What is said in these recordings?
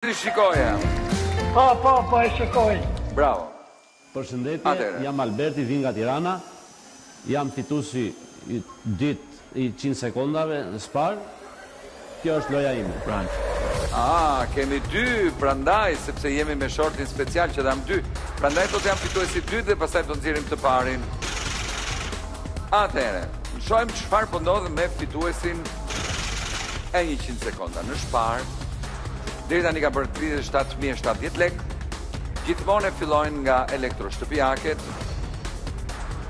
Shikoje. Po, po, po e shikoj. Bravo. Përshëndetje, jam Alberti, vij nga Tirana. Jam fituesi i dytë i 100 sekondave në Spar. Kjo është loja ime. Ah, kemi dy, prandaj, sepse jemi me shortin special që dhamë dy. Prandaj thotë jam fituesi i dytë dhe pastaj do nxjerrim të parin. Atëherë, shohim çfarë po ndodh me fituesin e 100 sekonda në Spar. Deri tani ka bërë 37.070 lek. Gjithmonë e fillojnë nga elektroshtëpiaket.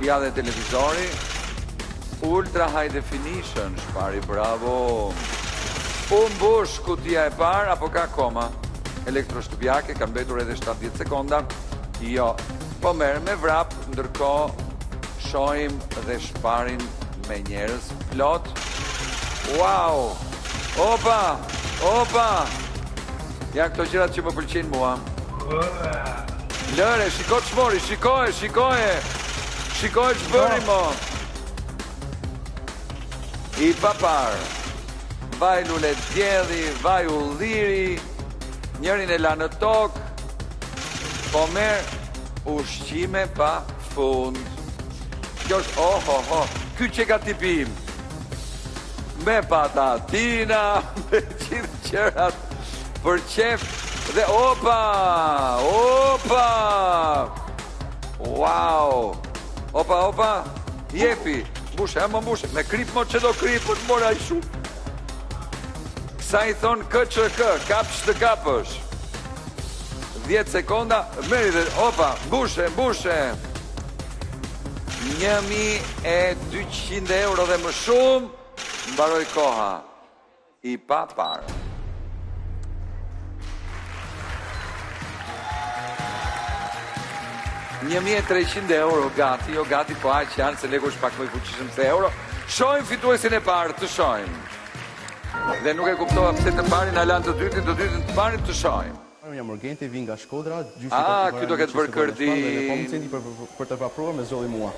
Ja dhe televizori. Ultra high definition, Shpari, bravo. U mbush kutia e parë apo ka akoma? Elektroshtëpiake kanë mbetur edhe 70 sekonda. Jo, po merr me vrap, ndërkohë shohim dhe Shparin me njerëz plot. Wow! Opa! Opa! Janë këto gjërat që më pëlqejnë mua. Lëre, shiko ç'mori, shikoje, shikoje. Shikoje ç'bëri mo. I paparë. Vaj luledielli, vaj ulliri, njërin e la në tokë, po merr ushqime pa fund. Kjo është, oh, oh, oh, ky qenka tipi im. Me patatina, me gjithë gjërat për qejf dhe opa, opa, wow, opa, opa, jepi, mbushe, më mbushe, me kripë mo që do kripë, të mora i shumë. Kësaj i thonë KÇK, kap ç'të kapësh. 10 sekonda, merri dhe, opa, mbushe, mbushe. 1200 euro dhe më shumë, mbaroi koha. I paparë. 1300 euro gati, jo gati, po aq janë se leku është pak më i fuqishëm se euro. Shohim fituesin e parë, të shohim. Dhe nuk e kuptova pse të parin na lanë të dytin, të dytin të parin të shohim. Unë jam Orgenti, vij nga Shkodra, gjyshi Ah, ky do ketë bërë kërdi. Dhe po më centi për, për të vrapruar me zgjodhi mua.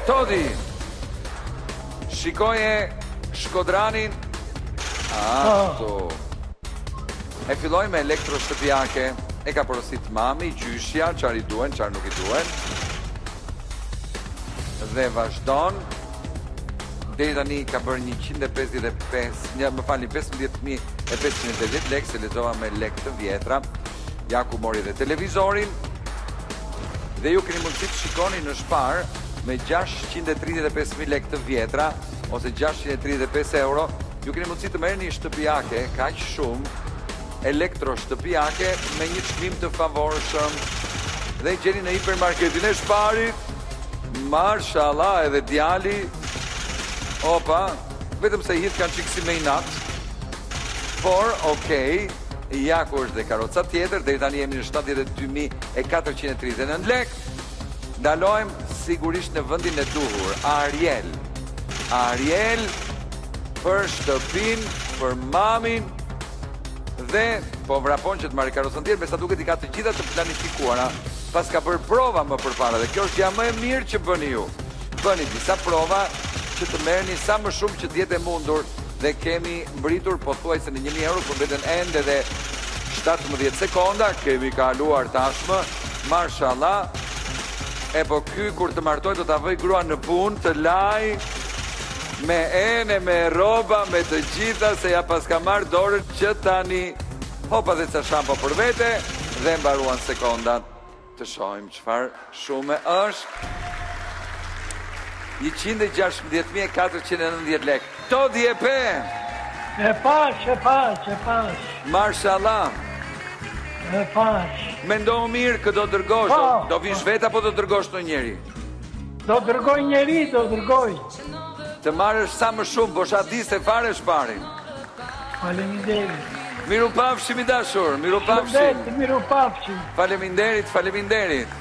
Todi. Shikoje Shkodranin. Ah, këtu. E filloi me elektroshtëpiake. E ka porosit mami, gjyshja, çfarë i duhen, çfarë nuk i duhen. Dhe vazhdon. Deri tani ka bërë 155, një, më falni, 15.580 lekë, se lexova me lekë të vjetra. Ja ku mori dhe televizorin. Dhe ju keni mundësi të shikoni në Spar me 635.000 lekë të vjetra ose 635 euro, ju keni mundësi të merrni shtëpiake kaq shumë elektroshtëpiake me një çmim të favorshëm dhe gjeni në hipermarketin e Shparit. Mashallah edhe djali. Opa, vetëm se hidh kanë çik si me inat. Por, okej, ja ku është dhe karoca tjetër, deri tani jemi në 72.439 lek. Ndalojmë sigurisht në vendin e duhur, Ariel. Ariel për shtëpinë, për mamin dhe po vrapon që të marrë karrocën tjetër, me sa duket i ka të gjitha të planifikuara, paska bërë prova më përpara dhe kjo është gjëja më e mirë që bëni ju. Bëni disa prova që të merrni sa më shumë që të jetë e mundur dhe kemi mbërritur pothuajse në 1000 euro, por mbeten ende dhe 17 sekonda, kemi kaluar tashmë, mashallah. E po ky kur të martoj do ta vëj gruan në punë të laj me ene, me rroba, me të gjitha se ja paska marrë dorën që tani. Hopa dhe ca shampo për vete dhe mbaruan sekondat. Të shohim çfarë shume është. 116.490 lek. Todi e pe! E pash, e pash, e pash. Mashallah. E pash. Mendohu mirë kë do dërgosh, do, Po, do vish vetë apo do dërgosh ndonjë? Do dërgoj njeri, do dërgoj. Të marrësh sa më shumë, boshatise fare Shparin. Faleminderit. Mirupafshim i dashur, mirupafshim. Shëndet, mirupafshim. Faleminderit, faleminderit.